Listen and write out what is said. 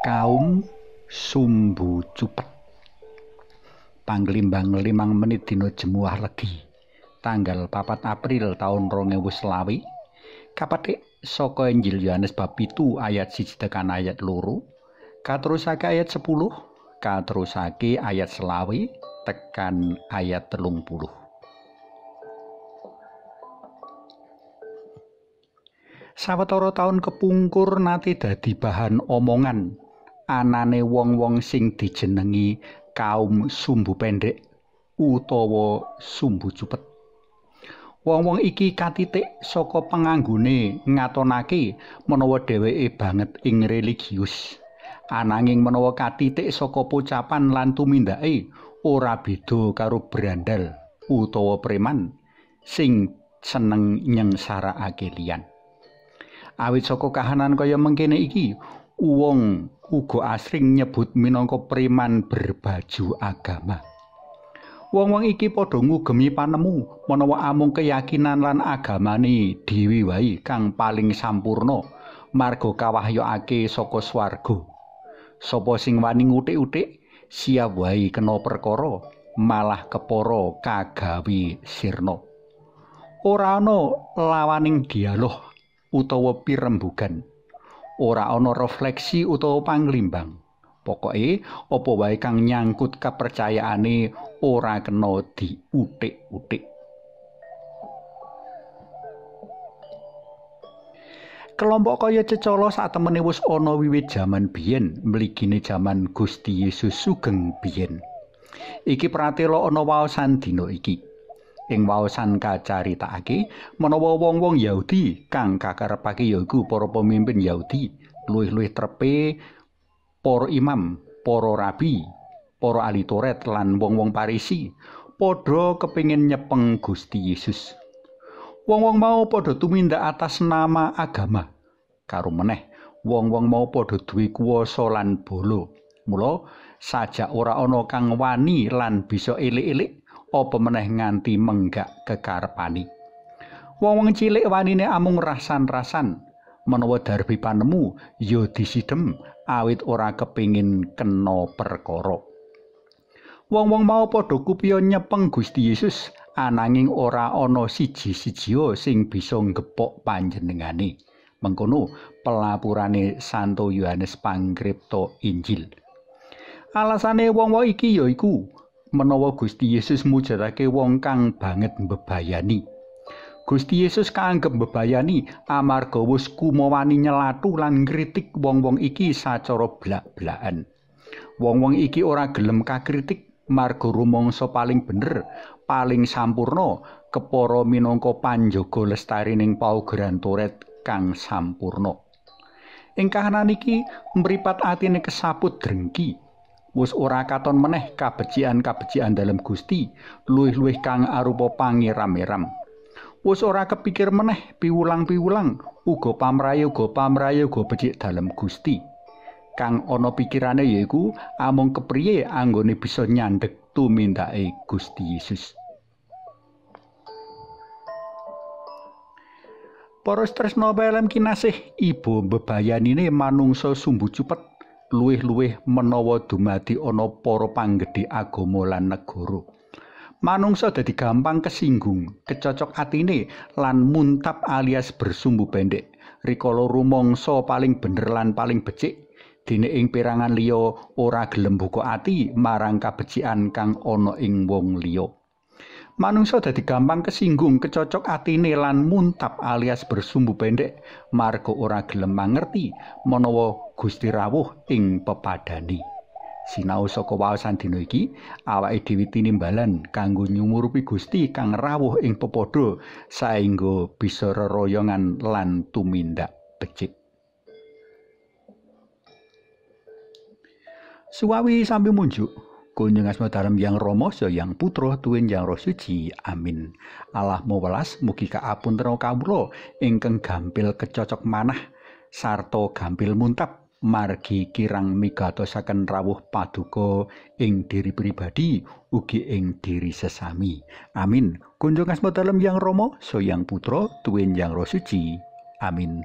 Kaum Sumbu Cupet. Panglimbang 5 menit dina Jemuah Legi, tanggal 4 April taun 2020, kapetik saka Injil Yohanes bab 7 ayat 1 tekan ayat 2, katerusake ayat 10, katerusake ayat 20 tekan ayat 30. Sawetara taun kepungkur nate dadi bahan omongan anane wong-wong sing dijenengi kaum sumbu pendek utawa sumbu cupet. Wong-wong iki katitik saka penganggone ngatonake menawa dheweke banget ing religius. Ananging menawa katitik saka pocapan lan tumindake ora beda karo brandal utawa preman sing seneng nyengsarakake liyan. Awit saka kahanan kaya mengkene iki, wong uga asring nyebut minangka preman berbaju agama. Wong-wong iki padha ngugemi panemu menawa amung keyakinan lan agamane dhewe wae kang paling sampurna marga kawahyokake saka swarga. Sapa sing wani nguthik-uthik siap wae kena perkara, malah kepara kagawe sirna. Ora ana lawaning dialog utawa pirembugan. Ora ana refleksi utawa panglimbang. Pokoke apa wae kang nyangkut kepercayaane ora kena diuthik-uthik. Kelompok kaya cecala satemene wis ana wiwit jaman biyen, mligine jaman Gusti Yesus sugeng biyen. Iki pratela ana waosan dina iki. Ing waosan kacaritakake menawa wong-wong Yahudi kang kakarepake yaiku para pemimpin Yahudi, luwih-luwih trepe para imam, para rabi, para ahli Taurat lan wong-wong Parisi padha kepingin nyepeng Gusti Yesus. Wong-wong mau padha tumindak atas nama agama. Karo meneh, wong-wong mau padha duwe kuwasa lan bala. Mula sajak ora ana kang wani lan bisa elik-elik apa meneh nganti menggak kekarepane. Wong-wong cilik wanine amung rasan-rasan menawa darbi panemu ya disidhem awit ora kepingin kena perkara. Wong-wong mau padha kupiya nyepeng Gusti Yesus, ananging ora ana siji-sijia sing bisa nggepok panjenengane. Mengkono pelapurane Santo Yohanes Pangripta Injil. Alasane wong-wong iki yaiku menawa Gusti Yesus mujadake wong kang banget mbebayani. Gusti Yesus kaanggep mbebayani amarga wis kumawani nyelathu lan ngritik wong-wong iki sacara blak-blakan. Wong-wong iki ora gelem kakritik marga rumangsa paling bener, paling sampurna, kepara minangka panjaga lestarining paugeran Taurat kang sampurna. Ing kahanan iki mripat atine kesaput drengki. Wis ora katon meneh kabecikan-kabecikan dalem Gusti, luwih-luwih kang arupa pangeram-eram. Wis ora kepikir meneh piwulang-piwulang, uga pamrayoga becik dalem Gusti. Kang ana pikirane yaiku amung kepriye anggone bisa nyandhek tumindake Gusti Yesus. Para tresna pelem kinasih, iba mbebayanine manungsa sumbu cupet luwih-luwih menawa dumadi ana para panggedhe agama lan negara. Manungsa dadi gampang kesinggung, kecocok atine lan muntap alias bersumbu pendek. Rikala rumangsa paling bener lan paling becik, dene ing perangan liya ora gelem buka ati marang kabecikan kang ana ing wong liya. Manungsa dadi gampang kesinggung, kecocok atine lan muntap alias bersumbu pendek marga ora gelem mangerti menawa Gusti rawuh ing pepadane. Sinau saka waosan dina iki, awake dhewe tinimbalan kanggo nyumurupi Gusti kang rawuh ing pepadha saengga bisa reroyongan lan tumindak becik. Suwawi sambi munjuk. Kunjung asma dalem Yang Rama, Yang Putra, tuwin Yang Roh Suci. Amin. Allah mawelas mugi kaapunten kawula ingkang gampil kecocok manah sarta gampil muntap margi kirang migatosaken rawuh paduka ing diri pribadi ugi ing diri sesami. Amin. Kunjung asma dalem Yang Rama, Yang Putra, tuwin Yang Roh Suci. Amin.